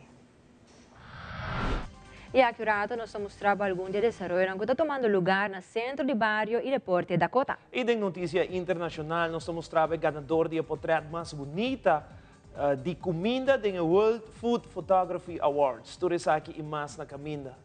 Y aki un rato nos ta mustra algun di e desaroyo cu ta tumando luga na Centro di Bario y Deporte Dakota. Y den noticia internacional nos ta mustra e ganador di portret mas bunita di cuminda den World Food Photography Awards. Tur esaki y mas na caminda.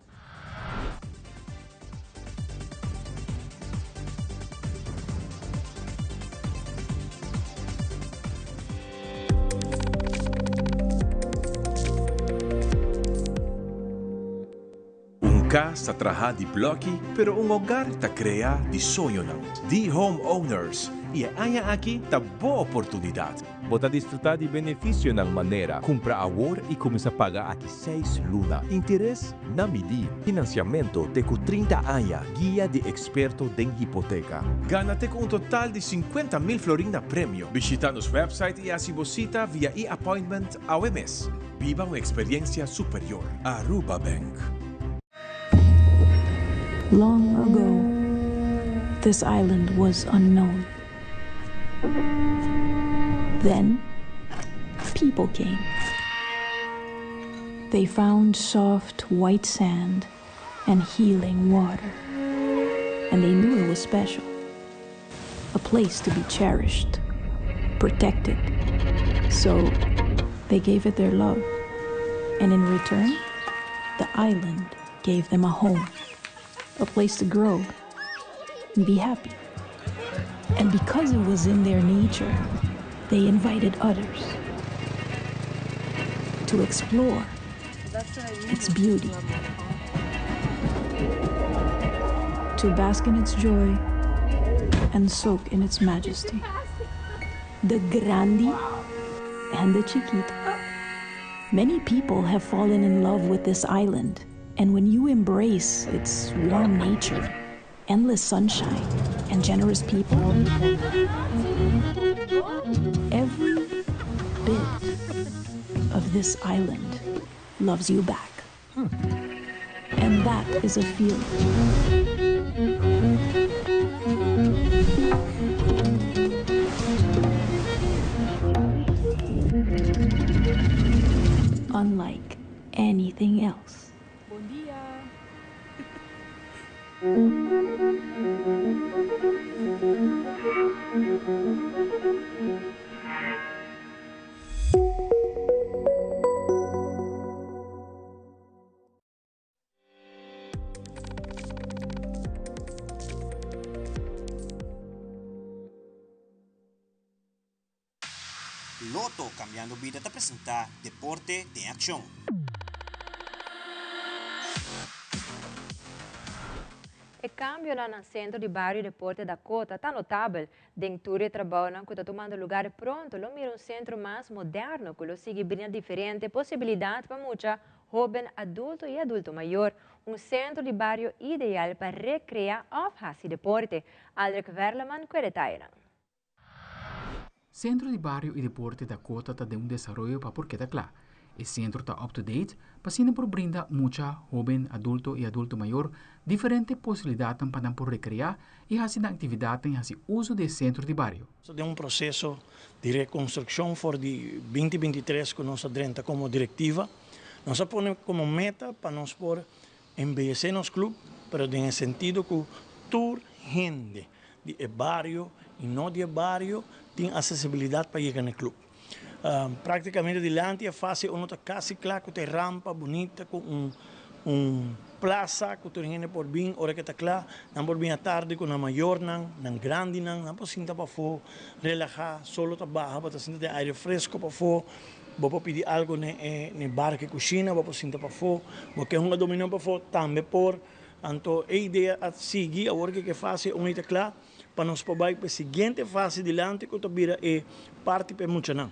Un cas ta traha di bloki, pero un hogar ta crea di soñonan. Di homeowners. Y e aña aki ta bo oportunidad. Bo ta disfruta di beneficionan manera cumpra awor y cuminsa paga aki 6 luna. Interes na midi. Financiamento te cu 30 aña. Guia di experto den hipoteca. Gana te cu un total di 50 mil florin na premio. Bishita nos website y haci bo cita via e-appointment AWMS. Biba un experiencia superior. Aruba Bank. Long ago, this island was unknown. Then, people came. They found soft white sand and healing water. And they knew it was special. A place to be cherished, protected. So, they gave it their love. And in return, The island gave them a home, a place to grow and be happy. And because it was in their nature, they invited others to explore its beauty, to bask in its joy and soak in its majesty. The grandi and the chiquito. Many people have fallen in love with this island, and when you embrace its warm nature, endless sunshine, and generous people, every bit of this island loves you back. And that is a feeling. Unlike anything else. Bon dia. Lotto Cambiando Bida ta presenta Deporte den Accion. E cambionan na Centro di Bario Deporte Dakota ta notabel. Den tur e trabounan cu ta tumando lugar pronto lo mira un centro mas moderno cu lo sigui brinda diferente posibilidad pa mucha, hoben, adulto y adulto mayor. Un centro di bario ideal pa recrea of haci deporte. Aldrich Werleman cu e detayenan. Centro di Bario y Deporte Dakota ta den un desaroyo pa por keda cla. E centro ta up to date pa asina por brinda mucha, hoben, adulto y adulto mayor diferente posibilidadnan pa nan por recrea y haci nan actividadnan y haci uso di e centro di bario. Nos ta den un proceso di reconstruccion for di binti bintitres cu nos a drenta como directiva. Nos a pone como meta pa nos por embeyece nos club, pero den e sentido cu tur hende di e bario y no di e bario tin accesibilidad pa yega na e club. Practicamente dilanti e fase uno ta casi cla cu ta e rampa bunita cu un un plaza cu tur hende por bin ora cu ta cla. Nan por bin atardi cu nan mayornan, nan grandinan, nan por sinta pafo, relaha, solo ta baha, bo ta sinta den aire fresco pafo, bo por pidi algo na e bar cu e cushina, bo por sinta pafo, bo ke hunga dominó pafo tambe por. Anto e idea a sigui awor cu e fase un ei ta cla pa nos por bay pa e siguiente fase dilanti cu ta bira e parti pa e muchanan.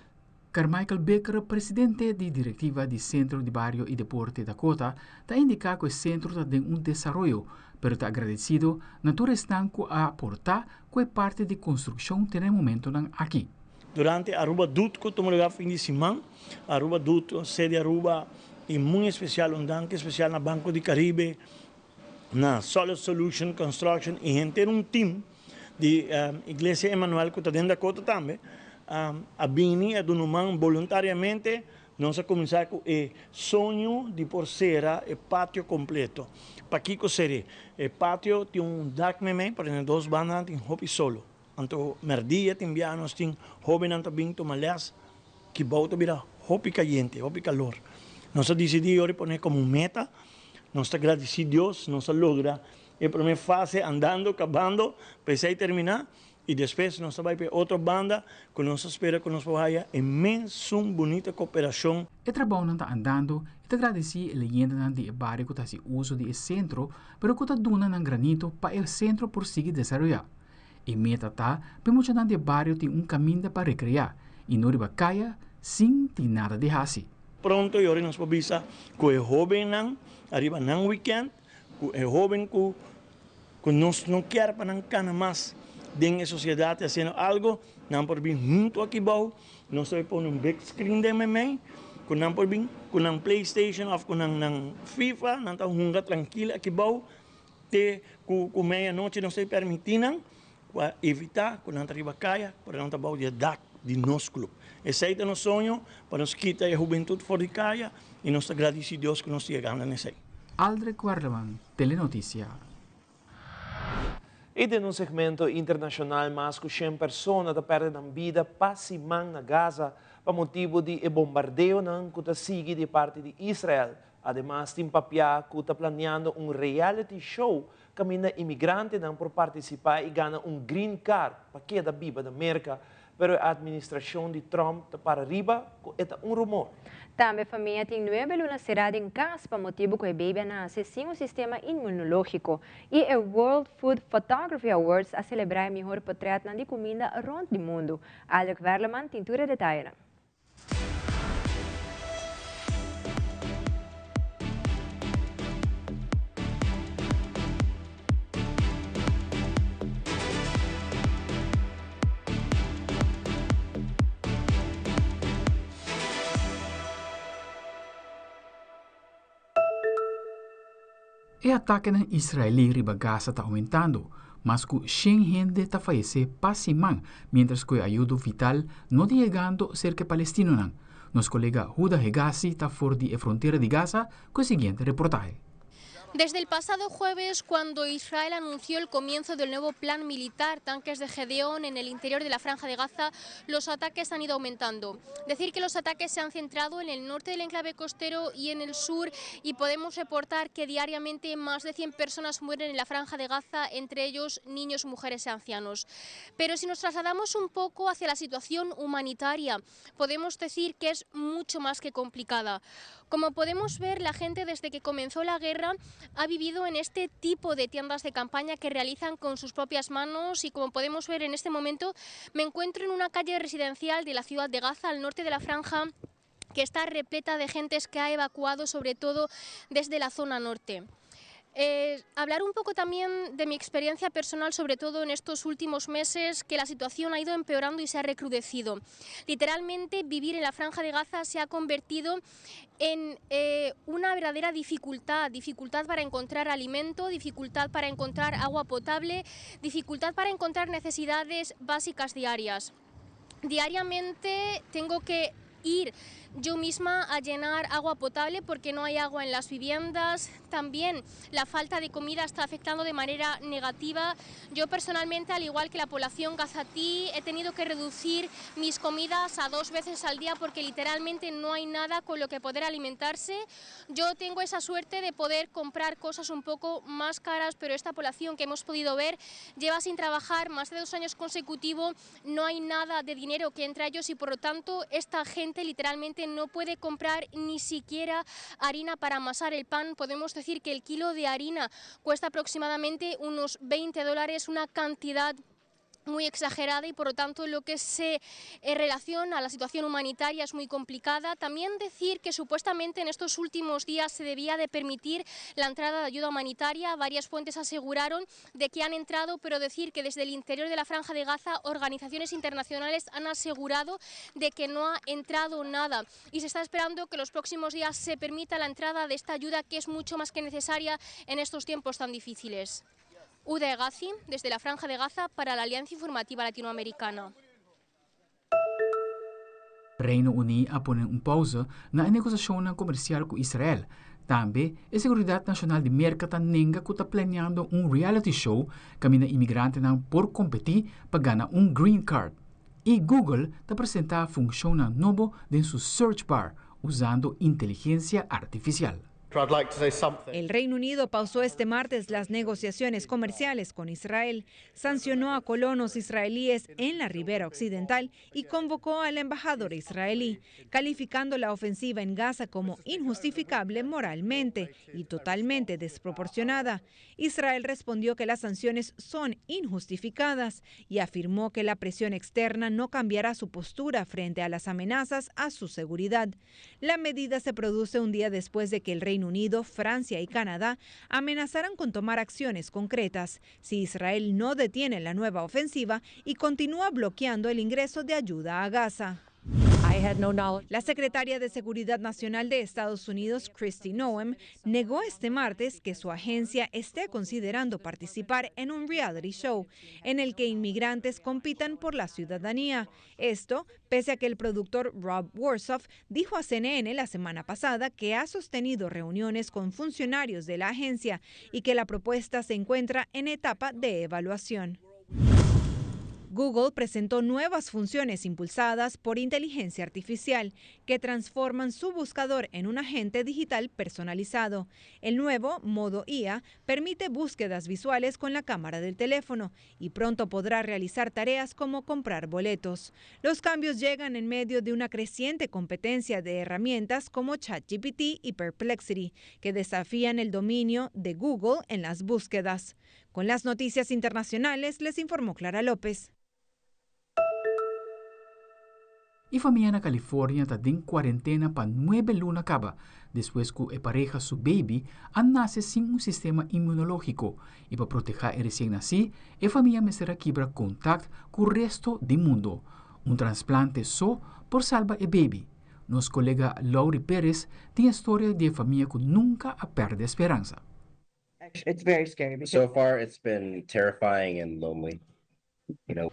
Carmichael Bikker, presidente di directiva di Centro di Bario y Deporte Dakota, ta indica cu e centro ta den un desaroyo, pero ta agradecido na tur esnan cu a aporta cu e parti di construccion te na e momentonan aki. Durante Aruba Doet cu tuma lugar fin di siman, Aruba Doet, sede Aruba y muy especial un danki especial na Banco di Caribe, na Solid Solution Construction y henter un team di Iglesia Emmanuel cu ta den Dakota tambe a bini a duna un man boluntariamente. Nos a cuminsa cu e soño di por cera e patio completo. Pakico cere? E patio tin un dak meimei, pero na dos bandanan tin hopi solo. Anto merdia tin bia nos tin hobennan ta bin tuma les, kibou ta bira hopi cayente, hopi calor. Nos a dicidi yori pone como un meta, nos ta gradici Dios, nos a logra e prome fase andando, cabando, pa esey termina y despues nos ta bay pa e otro banda cu nos ta spera cu nos por haya e mesun bunita cooperacion. E trabounan ta andando y ta gradici e leyendanan di e bario cu ta haci uso di e centro pero cu ta duna nan granito pa e centro por sigui desaroya. E meta ta pa e muchanan di e bario tin un kaminda pa rekreá i no riba kaya sin tin nada di hasi. Pronto i ora nos por bisa ku e hóbennan ariba nan wikènt, ku e hóben ku ku nos no kier pa nan kana mas den e sosiedat hasiendo algo, nan por bin huntu aki bou, nos ta pone un big screen den meimei ku nan por bin ku nan playstation òf ku nan nan fifa, nan ta hunga trankil aki bou. Te ku ku mei anochi nos ta permití nan pa evitá ku nan ta riba kaya, pero nan ta bou di e dak di nos club. Esei ta nos soño, pa nos kita e hubentut for di kaya i nos ta gradisí Dios ku nos ta yegando na esei. Aldrich Werleman, Telenoticia. I den un segmento internashonal mas ku shen persona ta pèrdè nan bida pa siman na Gaza pa motibu di e bombardeonan ku ta sigui di parti di Israel. Ademas tin papiá ku ta planeando un reality show kaminda imigrantenan por partisipá i gana un green card pa keda biba na Merka, pero e atministrashon di Trump ta para riba ku e ta un rumor. Tambe famia tin nuebe luna será den kas pa motibu ku e beibi a nase sin un sistema inmunológiko i e World Food Photography Awards a selebrá e mihor potrètnan di kuminda rònt di mundu. Aldrich Werleman tin tur e detayenan. E atakenan israelí riba Gaza ta oumentando. Mas ku shen hende ta fayesé pa siman, miéntras ku e ayudo vital no ta yegando serka e palestinonan. Nos kolega Huda Hegazi ta for di e frontera di Gaza ku e siguiente reportahe. Desde el pasado jueves, cuando Israel anunció el comienzo del nuevo plan militar, tanques de Gedeón en el interior de la Franja de Gaza, los ataques han ido aumentando. Decir que los ataques se han centrado en el norte del enclave costero y en el sur, y podemos reportar que diariamente más de 100 personas mueren en la Franja de Gaza, entre ellos niños, mujeres y ancianos. Pero si nos trasladamos un poco hacia la situación humanitaria, podemos decir que es mucho más que complicada. Como podemos ver, la gente desde que comenzó la guerra ha vivido en este tipo de tiendas de campaña que realizan con sus propias manos y como podemos ver en este momento me encuentro en una calle residencial de la ciudad de Gaza, al norte de la franja, que está repleta de gentes que ha evacuado sobre todo desde la zona norte. Hablar un poco también de mi experiencia personal, sobre todo en estos últimos meses, que la situación ha ido empeorando y se ha recrudecido. Literalmente, vivir en la Franja de Gaza se ha convertido en una verdadera dificultad, dificultad para encontrar alimento, dificultad para encontrar agua potable, dificultad para encontrar necesidades básicas diarias. Diariamente tengo que ir yo misma a llenar agua potable porque no hay agua en las viviendas. También la falta de comida está afectando de manera negativa. Yo personalmente, al igual que la población gazatí, he tenido que reducir mis comidas a 2 veces al día porque literalmente no hay nada con lo que poder alimentarse. Yo tengo esa suerte de poder comprar cosas un poco más caras, pero esta población que hemos podido ver lleva sin trabajar más de 2 años consecutivos, no hay nada de dinero que entre a ellos y por lo tanto esta gente literalmente no puede comprar ni siquiera harina para amasar el pan. Podemos decir que el kilo de harina cuesta aproximadamente unos 20 dólares, una cantidad muy exagerada y por lo tanto lo que se relaciona a la situación humanitaria es muy complicada. También decir que supuestamente en estos últimos días se debía de permitir la entrada de ayuda humanitaria. Varias fuentes aseguraron de que han entrado, pero decir que desde el interior de la Franja de Gaza organizaciones internacionales han asegurado de que no ha entrado nada y se está esperando que los próximos días se permita la entrada de esta ayuda que es mucho más que necesaria en estos tiempos tan difíciles. Huda Hegazi, desde la Franja de Gaza, para la Alianza Informativa Latinoamericana. Reino Uní a pone un pausa na e negosiashonnan komersial ku Israel. Tambe, e Seguridat Nashonal di Merka ta nenga ku ta planeando un reality show kaminda imigrantenan por kompetí pa gana un green card. I Google ta presentá funshonnan nobo den su search bar usando inteligensia artifisial. El Reino Unido pausó este martes las negociaciones comerciales con Israel, sancionó a colonos israelíes en la ribera occidental y convocó al embajador israelí, calificando la ofensiva en Gaza como injustificable moralmente y totalmente desproporcionada. Israel respondió que las sanciones son injustificadas y afirmó que la presión externa no cambiará su postura frente a las amenazas a su seguridad. La medida se produce un día después de que el Reino Unido, Francia y Canadá amenazaran con tomar acciones concretas si Israel no detiene la nueva ofensiva y continúa bloqueando el ingreso de ayuda a Gaza. La secretaria de Seguridad Nacional de Estados Unidos, Kristi Noem, negó este martes que su agencia esté considerando participar en un reality show en el que inmigrantes compitan por la ciudadanía. Esto, pese a que el productor Rob Worsoff dijo a CNN la semana pasada que ha sostenido reuniones con funcionarios de la agencia y que la propuesta se encuentra en etapa de evaluación. Google presentó nuevas funciones impulsadas por inteligencia artificial que transforman su buscador en un agente digital personalizado. El nuevo modo IA permite búsquedas visuales con la cámara del teléfono y pronto podrá realizar tareas como comprar boletos. Los cambios llegan en medio de una creciente competencia de herramientas como ChatGPT y Perplexity, que desafían el dominio de Google en las búsquedas. Con las noticias internacionales les informó Clara López. E famia na California ta den cuarentena pa 9 luna caba, despues cu e pareha su baby a nace sin un sistema inmunologico y pa proteha e recien naci, e famia mester a kibra contact cu resto di mundo. Un transplante so por salba e baby. Nos colega Laurie Perez tin e storia di e famia cu nunca a perde speransa. It's very scary. Because So far, it's been terrifying and lonely.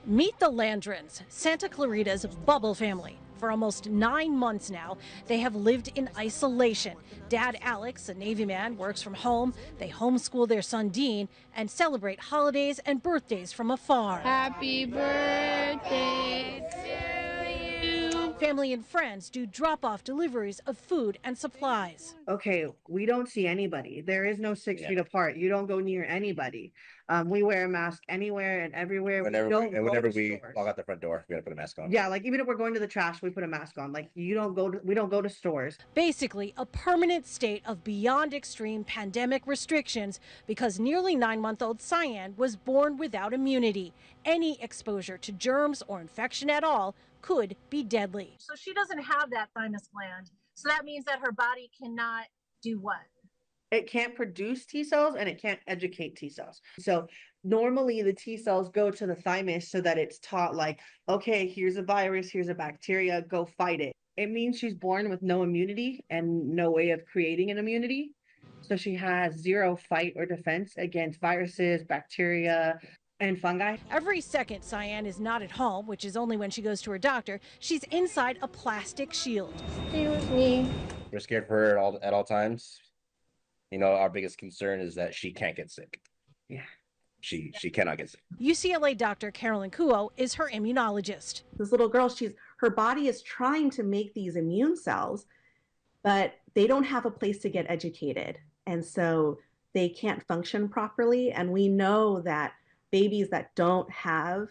Meet the Landrins, Santa Clarita's bubble family. For almost 9 months now, they have lived in isolation. Dad Alex, a Navy man, works from home. They homeschool their son Dean and celebrate holidays and birthdays from afar. Happy birthday to you. Family and friends do drop off deliveries of food and supplies. Okay, we don't see anybody. There is no 6 feet apart. You don't go near anybody. We wear a mask anywhere and everywhere. Whenever, we don't and go whenever to we stores. walk out the front door, we gotta put a mask on. Yeah, like even if we're going to the trash, we put a mask on. Like you don't go to, we don't go to stores. Basically, a permanent state of beyond extreme pandemic restrictions because nearly 9-month-old Cyan was born without immunity. Any exposure to germs or infection at all could be deadly. So she doesn't have that thymus gland. So that means that her body cannot do what? It can't produce T cells and it can't educate T cells. So normally the T cells go to the thymus so that it's taught like, okay, here's a virus, here's a bacteria, go fight it. It means she's born with no immunity and no way of creating an immunity. So she has zero fight or defense against viruses, bacteria, and fungi. Every second Cyan is not at home, which is only when she goes to her doctor, she's inside a plastic shield. Stay with me. We're scared for her at all times. Our biggest concern is that she can't get sick. She cannot get sick. UCLA doctor Carolyn Kuo is her immunologist. This little girl, she's her body is trying to make these immune cells, but they don't have a place to get educated. And so they can't function properly. And we know that babies that don't have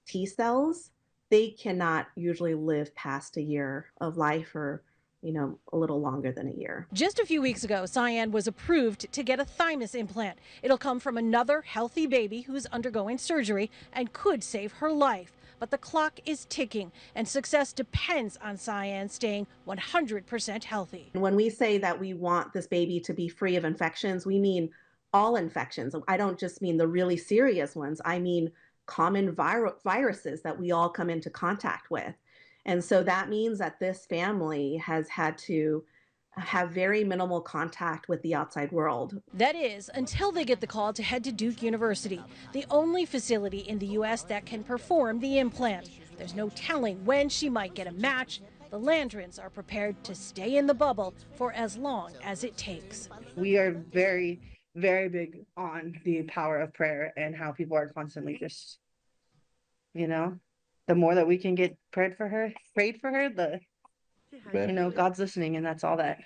T cells, they cannot usually live past a year of life or a little longer than a year. Just a few weeks ago, Cyan was approved to get a thymus implant. It'll come from another healthy baby who's undergoing surgery and could save her life. But the clock is ticking, and success depends on Cyan staying 100% healthy. When we say that we want this baby to be free of infections, we mean all infections. I don't just mean the really serious ones. I mean common viruses that we all come into contact with. And so that means that this family has had to have very minimal contact with the outside world. That is, until they get the call to head to Duke University, the only facility in the U.S. that can perform the implant. There's no telling when she might get a match. The Landrins are prepared to stay in the bubble for as long as it takes. We are very, very big on the power of prayer and how people are constantly just, the more that we can get prayed for her, the, God's listening, and that's all that.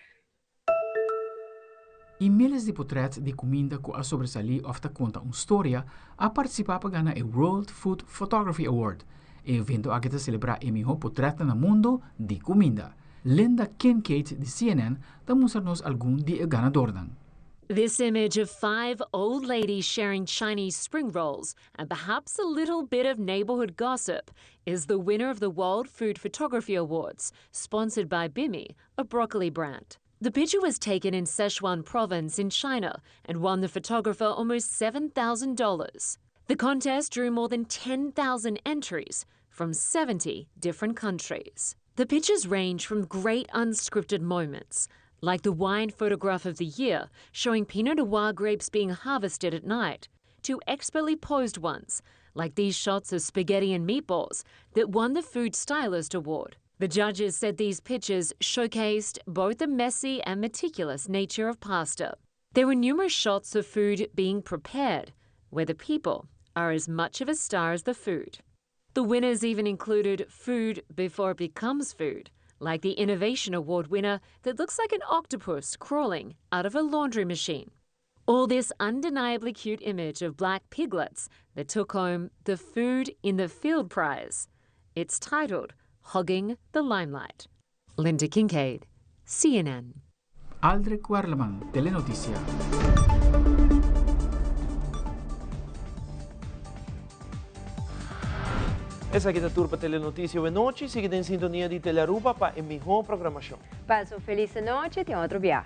E miles di portret di cuminda cu a sobresali of ta conta un storia a participa pa gana e World Food Photography Award. E evento aki ta celebra e miho portret na mundo di cuminda. Linda Kincaid di CNN ta mustra nos algun di e ganadornan. This image of five old ladies sharing Chinese spring rolls and perhaps a little bit of neighborhood gossip is the winner of the World Food Photography Awards, sponsored by Bimi, a broccoli brand. The picture was taken in Sichuan province in China and won the photographer almost $7,000. The contest drew more than 10,000 entries from 70 different countries. The pictures range from great unscripted moments, like the wine photograph of the year showing Pinot Noir grapes being harvested at night, to expertly posed ones, like these shots of spaghetti and meatballs that won the Food Stylist Award. The judges said these pictures showcased both the messy and meticulous nature of pasta. There were numerous shots of food being prepared, where the people are as much of a star as the food. The winners even included food before it becomes food, like the Innovation Award winner that looks like an octopus crawling out of a laundry machine. All this undeniably cute image of black piglets that took home the Food in the Field prize. It's titled Hogging the Limelight. Linda Kincaid, CNN. Aldrich Werleman, Telenoticia. Esaki ta tur pa Telenoticia awe nochi. Sigui den sintonia di Telearuba pa e miho programacion. Pasa un feliz nochi, te otro biaha.